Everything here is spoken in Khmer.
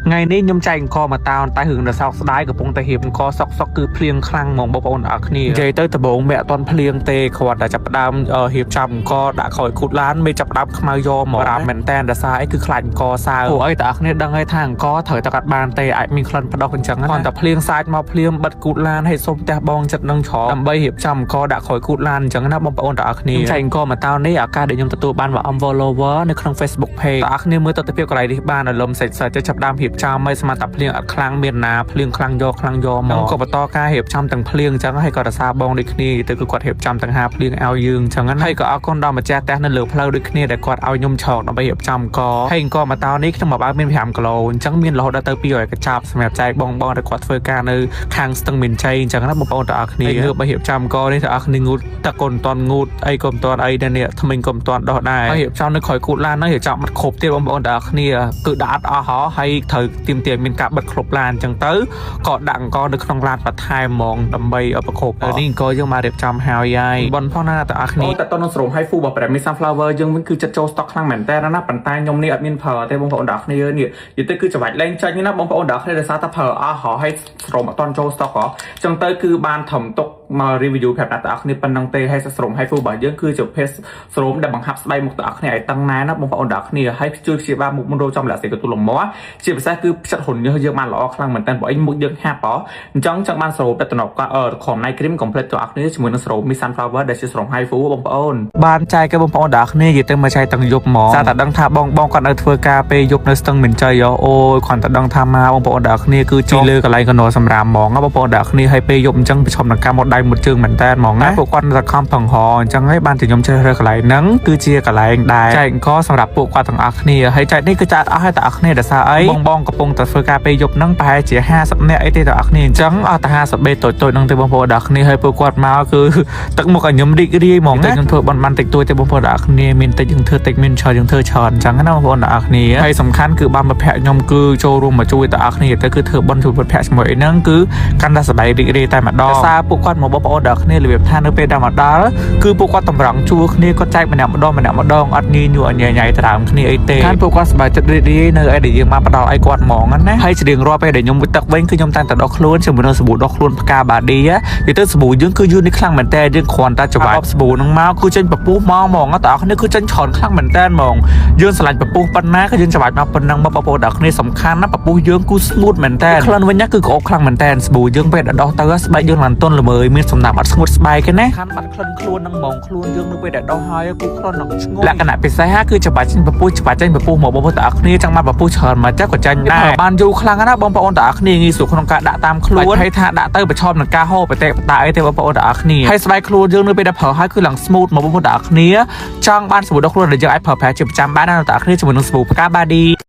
ថ្ងៃនេះខ្ញុំចែកអង្ករមកតោនតែរឿងដ៏សោកស្ដាយកំពុងតែរៀបអង្ករសុកសុកគឺភ្លៀងខ្លាំងហ្មងបងប្អូនទាំងអស់គ្នានិយាយទៅដំបូងមេអត់ទាន់ភ្លៀងទេគ្រាន់តែចាប់ផ្ដើមរៀបចំអង្ករដាក់ក្រោយគូតឡានមេចាប់ផ្ដើមខ្មៅយកមករ៉ាប់មែនតែនដោយសារអីគឺខ្លាចអង្ករសើព្រោះអីទាំងអស់គ្នាដឹងហើយថាអង្ករត្រូវតែកាត់បានទេអាចមានក្លិនផ្ដុះអញ្ចឹងគ្រាន់តែភ្លៀងសាច់មកភ្លៀងបិទគូតឡានឲ្យសុំផ្ទះបងចិត្តនឹងច្រកដើម្បីរៀបចំអង្ករដាក់ក្រោយគូតឡានអញ្ចឹងណាបងប្អូនទាំងអស់គ្នាចែកអង្ករមកតោននេះឱកាសដែលខ្ញុំទទួលបានមកអំ follower នៅក្នុង Facebook page ទាំងអស់គ្នាមើលទស្សនភាពកន្លែងនេះបានអរលំសាច់សាច់ចាប់ដើមរៀបចំឲ្យស្មាតតែភ្លៀងអត់ខ្លាំងមានណាភ្លៀងខ្លាំងយកខ្លាំងយកមកក៏បន្តការរៀបចំទាំងភ្លៀងអញ្ចឹងហើយក៏រសារបងដូចគ្នាទៅគឺគាត់រៀបចំទាំងហាភ្លៀងឲ្យយើងអញ្ចឹងណាហើយក៏អរគុណដល់ម្ចាស់ផ្ទះនៅលើផ្លូវដូចគ្នាដែលគាត់ឲ្យខ្ញុំឆោកដើម្បីរៀបចំអង្ករហើយអង្ករមកតោនេះខ្ញុំមកបើមាន5គីឡូអញ្ចឹងមានរហូតដល់ទៅ200កញ្ចប់សម្រាប់ចែកបងបងដែលគាត់ធ្វើការនៅខាងស្ទឹងមានជ័យអញ្ចឹងណាបងប្អូនទាំងអស់គ្នាងើបមករៀបចំអង្ករនេះទាំងអស់គ្នាងូតទឹកក៏មិនទាន់ងូតអីក៏មិនទាន់អីដែរនេះថ្មិញក៏មិនទាន់ដោះដែរហើយរៀបចំនៅក្រោយគូតឡានហ្នឹងរៀបចំអត់គ្រប់ទៀតបងប្អូនទាំងអស់គ្នាគឺដាក់អត់អស់ហោហើយត្រូវទៀមទាមានការបិទគ្រប់ឡានអញ្ចឹងទៅក៏ដាក់អង្ករនៅក្នុងឡានបន្ថែមហ្មងដើម្បីឲ្យប្រគ្រប់នេះអង្ករយើងមករៀបចំហើយហើយបនផងណាទាំងអស់គ្នាតែតនឹងស្រោម HIFU របស់ Brand Sunflower យើងវិញគឺចិត្តចូល stock ខ្លាំងមែនតើណាប៉ុន្តែខ្ញុំនេះអត់មានប្រើទេបងប្អូនទាំងអស់គ្នានេះនិយាយទៅគឺច្បាច់លែងចាញ់ណាបងប្អូនទាំងអស់គ្នាដោយសារតែប្រើអស់ហើយស្រោមអត់ទាន់ចូល stock ហ៎អញ្ចឹងទៅគឺបានធំទុកមក review ប្រាប់អ្នកទាំងអស់គ្នាប៉ុណ្ណឹងទេហើយស្រោម HIFU របស់យើងគឺជាប្រភេទស្រោមដែលបង្ហាប់ស្បែកមុខទាំងអស់គ្នាឲ្យតឹងណែនណាបងប្អូនទាំងអស់គ្នាហើយជួយព្យាបាលមុខមុនរោចំលាក់សេកទូលំមាត់ជាពិសេសគឺផ្ចិតហ៊ុនញើសយើងបានល្អខ្លាំងមែនតើព្រោះអីមុខយើងហាប់ហ៎អញ្ចឹងចង់បានស្រោមដែលតំណកអឺខំ night cream complete ទាំងអស់គ្នាជាមួយនឹងស្រោម Miss Sunflower ដែលជាស្រោម HIFU បងប្អូនបានចែកគេបងប្អូនទាំងអស់គ្នានិយាយទៅមកចែកទាំងយប់ហ្មងសារតែដឹងថាបងបងគាត់នៅធ្វើការពេលយប់នៅស្ទឹងមានជ័យអូយគ្រាន់តែដឹងថាមកបងប្អូនទាំងអស់គ្នាគឺជីលើកន្លែងកណោសម្រាប់ហ្មងបងប្អូនទាំងអស់គ្នាហើយពេលយប់អញ្ចឹងប្រឈមនឹងការមកដៃមួយជើងមែនតើហ្មងណាពួកគាត់នៅតែខំប្រឹងហអញ្ចឹងហើយបានតែខ្ញុំជ្រើសរើសកន្លែងហ្នឹងគឺជាកន្លែងដែលចែកអង្គសម្រាប់ពួកគាត់ទាំងអស់គ្នាហើយចែកនេះគឺចែកអស់ហើយទាំងអស់គ្នាដោយសារអីបងបងកំពុងតែធ្វើការពេលយប់ហ្នឹងប្រហែលជា50នាក់អីទេទាំងអស់គ្នាអញ្ចឹងអស់តែ50បេតូចៗហ្នឹងទេបងប្អូនទាំងអស់គ្នាហើយពួកគាត់មកគឺទឹកមុខឲ្យខ្ញុំរីករាយហ្មងណាខ្ញុំធ្វើបន់បានតិចតួចទេបងប្អូនទាំងអស់គ្នាមានតិចយើងធ្វើតិចមានច្រើនយើងធ្វើច្រើនអញ្ចឹងណាបងប្អូនទាំងអស់គ្នាហើយសំខាន់គឺបានមិត្តភក្តិខ្ញុំគឺចូលរួមមកជួយទាំងអស់គ្នាទៅគឺធ្វើបន់ជួយមិត្តភក្តិជាមួយអីហ្នឹងគឺកាន់តែសប្បាយរីករាយតែម្ដងដោយសារពួកគាត់មកបងប្អូនទាំងអស់គ្នារបៀបថានៅពេលដែលមកដល់គឺពួកគាត់តម្រង់ជួរគ្នាគាត់ចែកម្នាក់ម្ដងម្នាក់ម្ដងអត់ញីញួរញ៉ៃញ៉ៃត្រើមគ្នាអីទេខានពួកគាត់សប្បាយចិត្តរីករាយនៅអីដែលយើងបានផ្ដល់ឲ្យគាត់ហ្មងណាហើយជារៀងរាល់ពេលដែលខ្ញុំមុជទឹកវិញគឺខ្ញុំតែងតែដុសខ្លួនជាមួយនឹងសាប៊ូដុសខ្លួនផ្កាបាឌីនិយាយទៅសាប៊ូយើងគឺយូរនេះខ្លាំងមែនតើយើងគ្រាន់តែច្របាច់សាប៊ូហ្នឹងមកគឺចេញពពុះមកហ្មងតើអស់គ្នាគឺចេញច្រើនខ្លាំងមែនតើហ្មងយើងស្រឡាញ់ពពុះប៉ុណ្ណាគឺយើងច្របាច់មកប៉ុណ្ណឹងមកបងប្អូនដល់គ្នាសំខាន់ណាពពុះយើងគឺ smooth មែនតើក្លិនវិញណាគឺក្រអូបខ្លាំងមែនតើសាប៊ូយើងពេលដែលដោះទៅស្បែកយើងឡើងទន់ល្មើយមានសំណាក់អត់ស្ងួតស្បែកទេណាខាន់បាត់ក្លិនខ្លួននឹងហ្មងខ្លួនយើងនៅពេលដែលដោះហើយគឺក្លិននឹងឈ្ងុយលក្ខណៈពិសេសគឺច្របាច់ចេញពពុះច្របាច់ចេញពពុះមកបងប្អូនទាំងអស់គ្នាចង់បានពពុះច្រើនមកចាស់ក៏ចាញ់ដែរបានយូរខ្លាំងណាស់បងប្អូនទាំងអស់គ្នាងាយស្រួលក្នុងការដាក់តាមខ្លួនហើយថាដាក់ទៅប្រឈមនឹងការហូរបតេបតាអីទេបងប្អូនទាំងអស់គ្នាហើយស្បែកខ្លួនយើងនៅពេលដែលប្រើហើយគឺឡើង smooth មកបងប្អូនទាំងអស់គ្នាចង់បានសាប៊ូដុសខ្លួនដែលយើងអាចប្រើប្រាស់ជាប្រចាំបានណាទាំងអស់គ្នាជាមួយនឹងសាប៊ូផ្កាបាឌី។